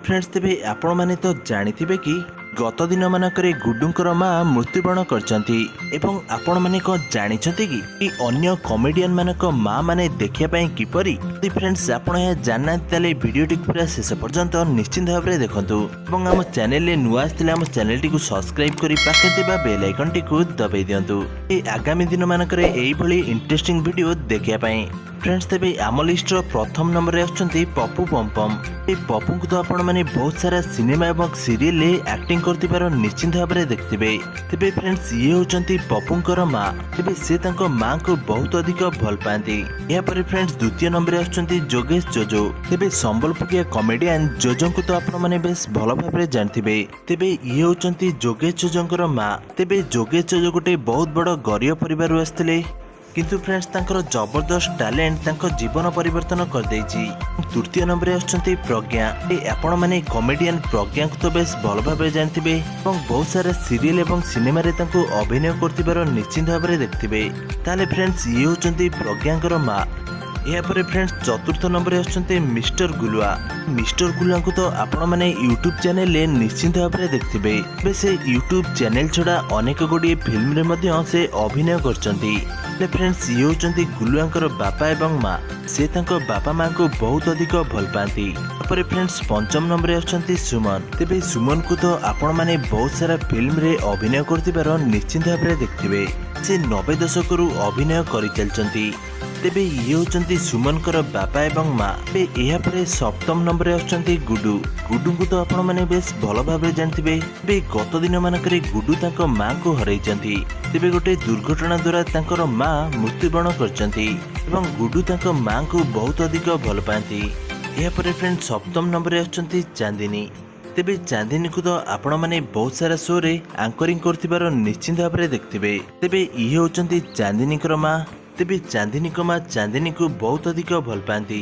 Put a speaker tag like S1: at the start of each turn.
S1: Friends, ତେବେ ଆପଣମାନେ ତ ଜାଣିଥିବେ କି ଗତ ଦିନମାନଙ୍କରେ ଗୁଡୁଙ୍କର ମା ମୃତ୍ୟୁବରଣ କରିଛନ୍ତି। ଏବଂ ଆପଣମାନେ କ'ଣ ଜାଣିଛନ୍ତି କି ଅନ୍ୟ କମେଡିଆନ ମାନଙ୍କ ମା ମାନେ ଦେଖିବା ପାଇଁ କିପରି? ଯଦି ଫ୍ରେଣ୍ଡସ୍, ଆପଣ ଏହା ଜାଣିନାହାନ୍ତି, ତାହେଲେ ଭିଡ଼ିଓଟିକୁ ପୁରା ଶେଷ ପର୍ଯ୍ୟନ୍ତ ନିଶ୍ଚିନ୍ତ ଭାବରେ ଦେଖନ୍ତୁ ଏବଂ ଆମ ଚ୍ୟାନେଲରେ ନୂଆ ଆସିଥିଲେ ଆମ ଚ୍ୟାନେଲଟିକୁ ସବସ୍କ୍ରାଇବ୍ କରି ପାଖରେ ଥିବା ବେଲ୍ ଆଇକନ୍ଟିକୁ ଦବାଇ ଦିଅନ୍ତୁ এই ଆଗାମୀ ଦିନମାନଙ୍କରେ ଏଇଭଳି ଇଣ୍ଟରେଷ୍ଟିଂ ଭିଡ଼ିଓ ଦେଖିବା ପାଇଁ। ଫ୍ରେଣ୍ଡସ୍, ତେବେ ଆମ ଲିଷ୍ଟର ପ୍ରଥମ ନମ୍ବରରେ ଆସୁଛନ୍ତି ପପୁ ପମ୍ପମ୍। এই ପପୁଙ୍କୁ ତ ଆପଣମାନେ ବହୁତ ସାରା ସିନେମା ଏବଂ ସିରିଏଲରେ ଆକ୍ଟିଂ କରୁଥିବାର ନିଶ୍ଚିନ୍ତ ଭାବରେ ଦେଖିଥିବେ। ତେବେ ଫ୍ରେଣ୍ଡସ୍, ଇଏ ହେଉଛନ୍ତି ପପୁଙ୍କର ମା। ତେବେ ସେ ତାଙ୍କ ମାଙ୍କୁ ବହୁତ ଅଧିକ ଭଲ ପାଆନ୍ତି। ଏହାପରେ ଫ୍ରେଣ୍ଡସ୍, ଦ୍ୱିତୀୟ ନମ୍ବରରେ ଆସୁଛନ୍ତି ଯୋଗେଶ ଜୋଜୋ। ତେବେ ସମ୍ବଲପୁରିଆ କମେଡିଆନ ଜୋଜୋଙ୍କୁ ତ ଆପଣମାନେ ବେଶ ଭଲ ଭାବରେ ଜାଣିଥିବେ। ତେବେ ଇଏ ହେଉଛନ୍ତି ଯୋଗେଶ ଜୋଜୋଙ୍କର ମା। ତେବେ ଯୋଗେଶ ଜୋଜୋ ଗୋଟେ ବହୁତ ବଡ଼ ଗରିବ ପରିବାରରୁ ଆସିଥିଲେ, କିନ୍ତୁ ଫ୍ରେଣ୍ଡସ୍, ତାଙ୍କର ଜବରଦସ୍ତ ଟ୍ୟାଲେଣ୍ଟ ତାଙ୍କ ଜୀବନ ପରିବର୍ତ୍ତନ କରିଦେଇଛି। ତୃତୀୟ ନମ୍ବରରେ ଆସୁଛନ୍ତି ପ୍ରଜ୍ଞା। ଏ ଆପଣମାନେ କମେଡିଆନ ପ୍ରଜ୍ଞାଙ୍କୁ ତ ବେଶ ଭଲ ଭାବରେ ଜାଣିଥିବେ ଏବଂ ବହୁତ ସାରା ସିରିଏଲ ଏବଂ ସିନେମାରେ ତାଙ୍କୁ ଅଭିନୟ କରୁଥିବାର ନିଶ୍ଚିନ୍ତ ଭାବରେ ଦେଖିଥିବେ। ତାହେଲେ ଫ୍ରେଣ୍ଡସ୍, ଇଏ ହେଉଛନ୍ତି ପ୍ରଜ୍ଞାଙ୍କର ମା। ଏହାପରେ ଫ୍ରେଣ୍ଡସ୍, ଚତୁର୍ଥ ନମ୍ବରରେ ଆସୁଛନ୍ତି ମିଷ୍ଟର ଗୁଲୁଆ। ମିଷ୍ଟର ଗୁଲୁଆଙ୍କୁ ତ ଆପଣମାନେ ୟୁଟ୍ୟୁବ ଚ୍ୟାନେଲରେ ନିଶ୍ଚିନ୍ତ ଭାବରେ ଦେଖିଥିବେ। ତେବେ ସେ ୟୁଟ୍ୟୁବ ଚ୍ୟାନେଲ ଛଡ଼ା ଅନେକ ଗୁଡ଼ିଏ ଫିଲ୍ମରେ ମଧ୍ୟ ସେ ଅଭିନୟ କରିଛନ୍ତି। ହେଲେ ଫ୍ରେଣ୍ଡସ୍, ଇଏ ହେଉଛନ୍ତି ଗୁଲୁଆଙ୍କର ବାପା ଏବଂ ମା। ସେ ତାଙ୍କ ବାପା ମାଙ୍କୁ ବହୁତ ଅଧିକ ଭଲ ପାଆନ୍ତି। ତାପରେ ଫ୍ରେଣ୍ଡସ୍, ପଞ୍ଚମ ନମ୍ବରରେ ଆସୁଛନ୍ତି ସୁମନ। ତେବେ ସୁମନକୁ ତ ଆପଣମାନେ ବହୁତ ସାରା ଫିଲ୍ମରେ ଅଭିନୟ କରୁଥିବାର ନିଶ୍ଚିନ୍ତ ଭାବରେ ଦେଖିଥିବେ। ସେ 90 ଦଶକରୁ ଅଭିନୟ କରିଚାଲିଛନ୍ତି। ତେବେ ଇଏ ହେଉଛନ୍ତି ସୁମନଙ୍କର ବାପା ଏବଂ ମା। ତେବେ ଏହାପରେ ସପ୍ତମ ନମ୍ବରରେ ଆସୁଛନ୍ତି ଗୁଡୁ। ଗୁଡୁଙ୍କୁ ତ ଆପଣମାନେ ବେଶ ଭଲ ଭାବରେ ଜାଣିଥିବେ। ତେବେ ଗତ ଦିନମାନଙ୍କରେ ଗୁଡୁ ତାଙ୍କ ମାଙ୍କୁ ହରାଇଛନ୍ତି। ତେବେ ଗୋଟେ ଦୁର୍ଘଟଣା ଦ୍ୱାରା ତାଙ୍କର ମା ମୃତ୍ୟୁବରଣ କରିଛନ୍ତି ଏବଂ ଗୁଡୁ ତାଙ୍କ ମାଙ୍କୁ ବହୁତ ଅଧିକ ଭଲ ପାଆନ୍ତି। ଏହାପରେ ଫ୍ରେଣ୍ଡ, ସପ୍ତମ ନମ୍ବରରେ ଆସୁଛନ୍ତି ଚାନ୍ଦିନୀ। ତେବେ ଚାନ୍ଦିନୀକୁ ତ ଆପଣମାନେ ବହୁତ ସାରା ଶୋରେ ଆଙ୍କରିଂ କରୁଥିବାର ନିଶ୍ଚିନ୍ତ ଭାବରେ ଦେଖିଥିବେ। ତେବେ ଇଏ ହେଉଛନ୍ତି ଚାନ୍ଦିନୀଙ୍କର ମା। ତେବେ ଚାନ୍ଦିନୀଙ୍କ ମା ଚାନ୍ଦିନୀକୁ ବହୁତ ଅଧିକ ଭଲ ପାଆନ୍ତି।